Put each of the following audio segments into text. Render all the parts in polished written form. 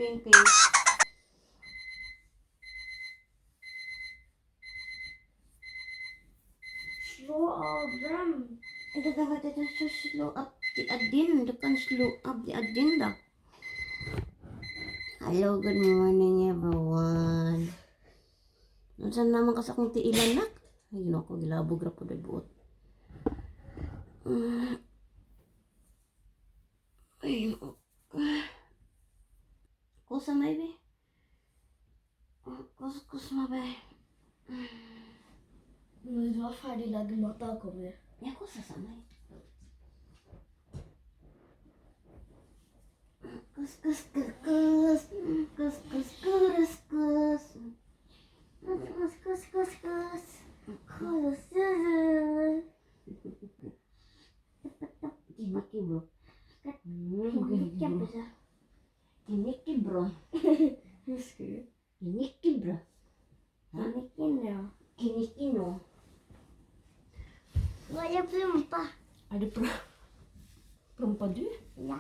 Thinking. Slå av den. Vänta, slow up the agenda. Du kan slå up the agenda. Hello, good morning, everyone. Unsa naman ka sa akong tiilan, nak? Ay, ginoo ko, gilabog ra po buot. Ay, ginoo ko. Kusa, maybe? Kus, kus, mabay. Når du var ferdig lage mat, da kommer du. Ja, kusa sa may. Kus, kus, kus, kus. Kus, kus, kus, kus. Kus, kus, kus, kus. Kus, kus. Kiniki, bro. Kjempesø. Kiniki, bro. Husker du? Kiniki, bro. Kinikin, ja. Kiniki, no. Nå er jeg prompa. Er du prompa du? Ja.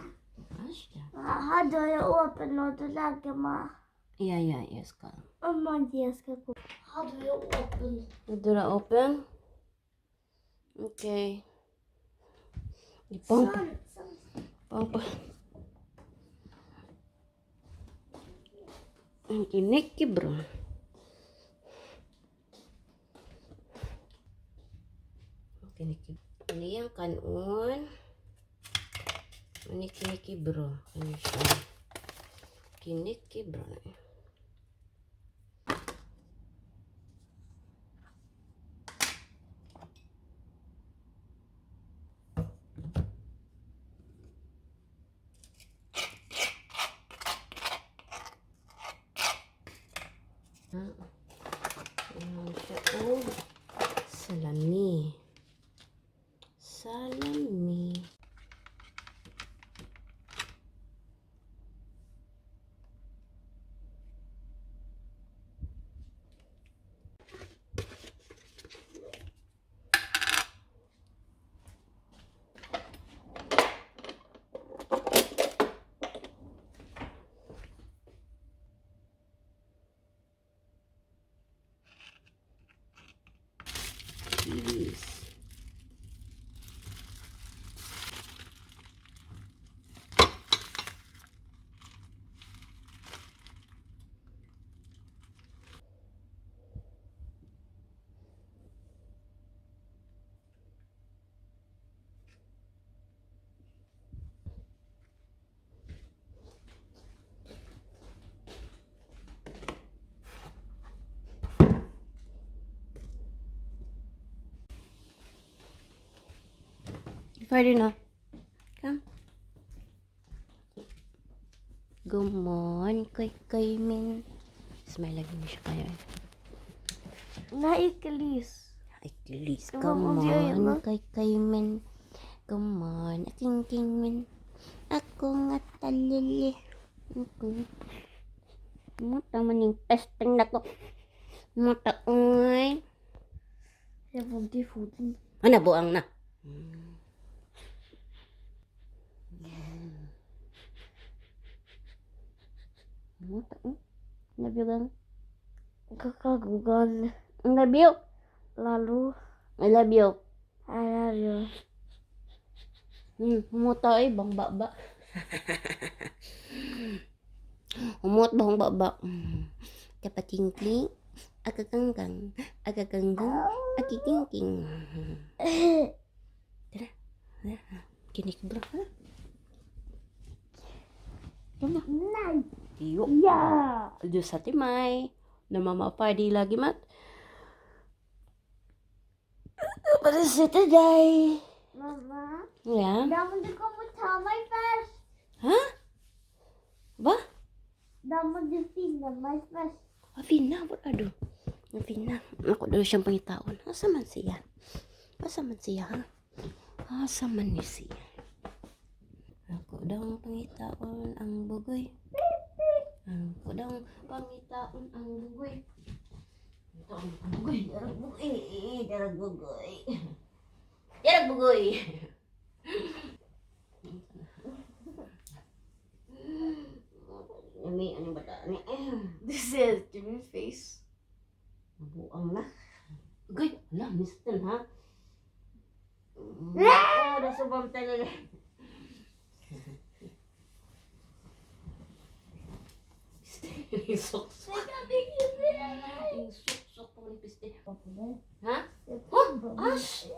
Æsj, ja. Har døra åpen når du lager mat? Ja, ja, jeg skal. Og Maria skal gå. Ha døra åpen. Er døra åpen? Ok. Ipampa. Sånn, sånn. Pampa. Ang kiniki, bro. Ang kiniki. Ano yung kanon? Ano kiniki, bro? Ano siya? Kiniki, bro. Ano siya? Oh, salami. Salami. Cheese. Ferdig nå. Kom. God morgen, koi koi min. Smile lagi mo siya kayo. Eh. Nei, ikke lys. Ay, please, Det var come vondt i øynene. on, kay kay min. Come on, aking king min. Ako nga talili. Ako. Muta man yung testing na ko. Muta, oy. Jeg har vondt i foten. Ano, buang na. Muta, oy. Love you, gang. Kakagugan. I love you. Lalo. I love you. I love you. Humuta ay bang baba. Humot bang baba. Kapatingting, akakangkang, akakangkang, akikingking. Tara. Tara. Kinik bro. Ha? Tara. Nei! Iyo. Ja! Diyos sa timay. Na mama party lagi mat. Para sa today. Mamma, Yeah. da må du komme og ta meg først. Ha? Ba? Da må du finne meg først. Ah, Fina, hvor er du? Ah, Fina. Ako daw siyang pangitaon. Asa man siya? Asa man siya, ha? Asa man ni siya? Ako daw ang pangitaon ang bugoy. Ako daw ang pangitaon ang bugoy. Ito ang bugoy. Darag bugoy. Darag bugoy. Darag bugoy. Lami, anong bata ni? Du ser ikke min face. Nabuang na. Gay, ala, mistin ha. Oh, nasubam talaga. Yung suksok. Yung suksok po ni Piste. Ha? Oh, ash!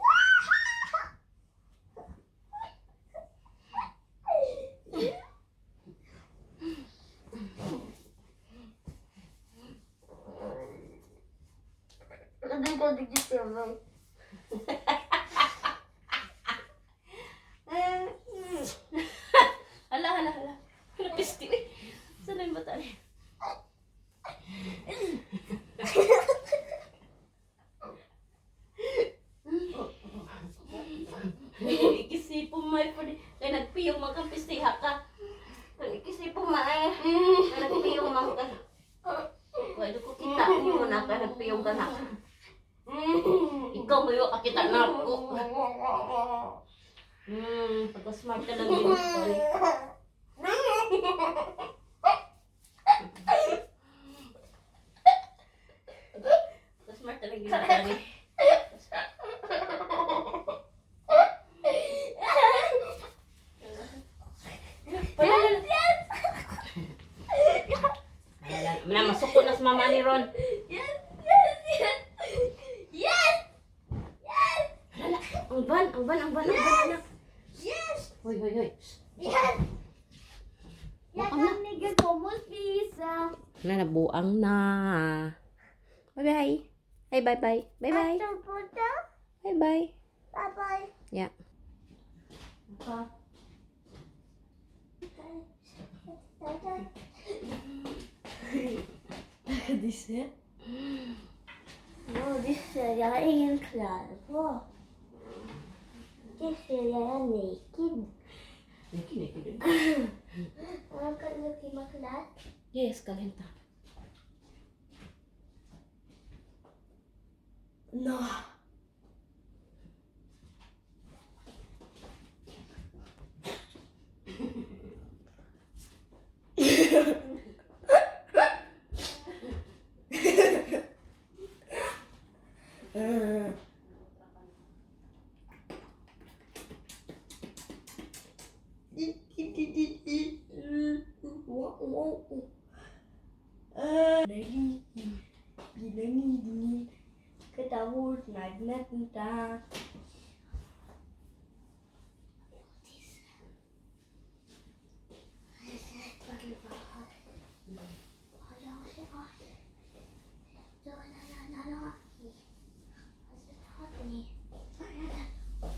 Du kan ikke se meg. Hala, hala, hala. Hala, Piste. Uy, saan na yung bata niya? Ikisipon mo ay pwede. Kaya nagpiyong man kang piste, ha ka. Kaya ikisipon mo ay. Kaya nagpiyong man ka. Pwede ko kita mo na ka, nagpiyong ka na. Ikaw mo yung kakita na ako. Pagka-smart ka lang yun. Pagka-smart ka lang yun. Tani. Wala, masuko na sa mama ni Ron. Yes, yes, yes. Yes! Yes! Wala, ang ban, ang ban, ang ban, ang ban, anak. Yes! Hoy, hoy, hoy. Yes! Jeg kan ikke komme og spise. Na, nabuang na. Bye-bye. Ay, bye-bye. Bye-bye. Etterpå. Bye-bye. Bye bye. Yeah. Kan de se? Nå, de ser jeg har ingen klær på. De ser jeg er naked. Naked, naked. Mamma, kan du gi meg klær? Ja, jeg skal hente. Nå.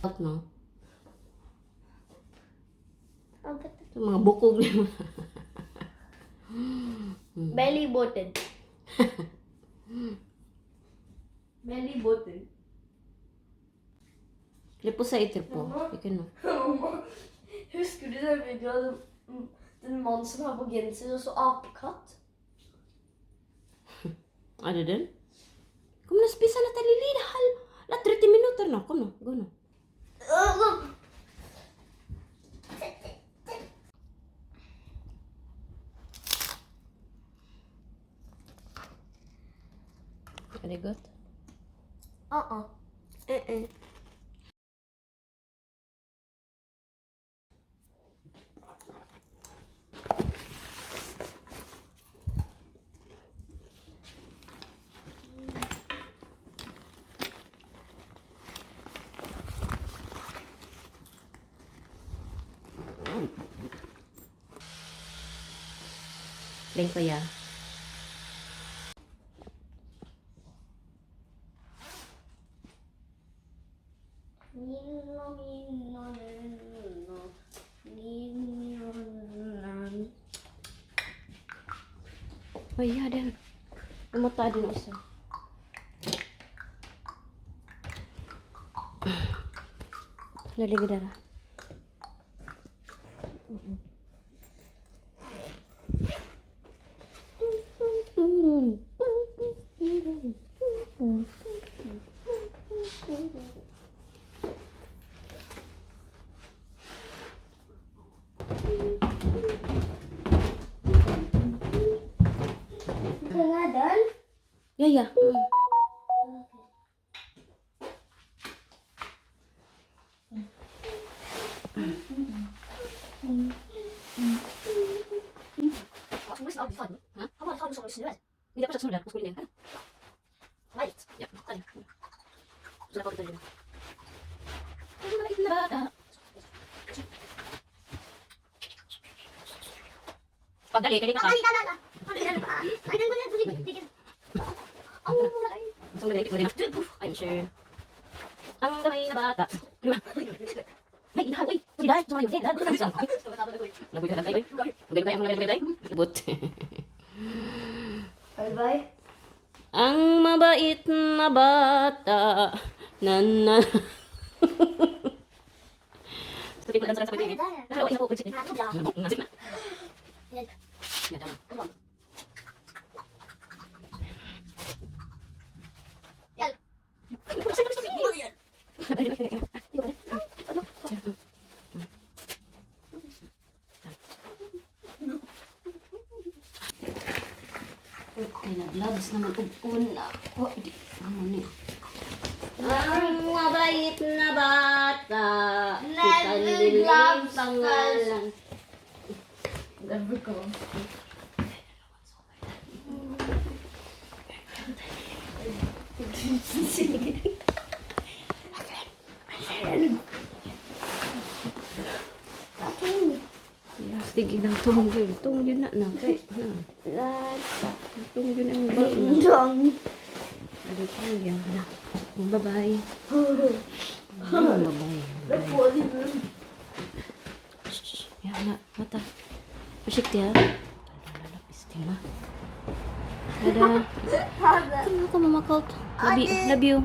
Out, no? Ito, mga bukog niya. Belly button. Belly button. Lipo sa itir po. Ikin no. Husker du den videoen av den mannen som har på genser og så apekatt? Ano din? Kom na, spisa na talili. Hal. La, 30 minutter na. Kom na, go na. Er det godt? Uh-uh. Uh-uh. Leng pa ya. Nino, nino, nino, nino, nino. Ay, ya din. Umata din isa. Naligid na. Ja. Hindi pa siya sunod. Mas kulit. Ja. Mabait na bata. Pagdali, kali ka. I'm sure. Ang gamay na bata. Ay, inahan, uy. Sige, dahil. Sumayo. Sige, dahil. But. Bye bye. Ang mabait na bata. Na na. Okay, nag-gloves naman og una. Oh, di ano ni. Ang mabait na bata. Kita Never gloves pangalan. Never go. Sige lang, tung yun. Tung yun na na. Kay, na. Tung yun ang ba na. Tung yun na. Bye-bye. Bye-bye. Bye. Shh, ya na, mata. Försiktig här. Pisting ma. Dadah. Ano ka mama Colt? Love you. Love you.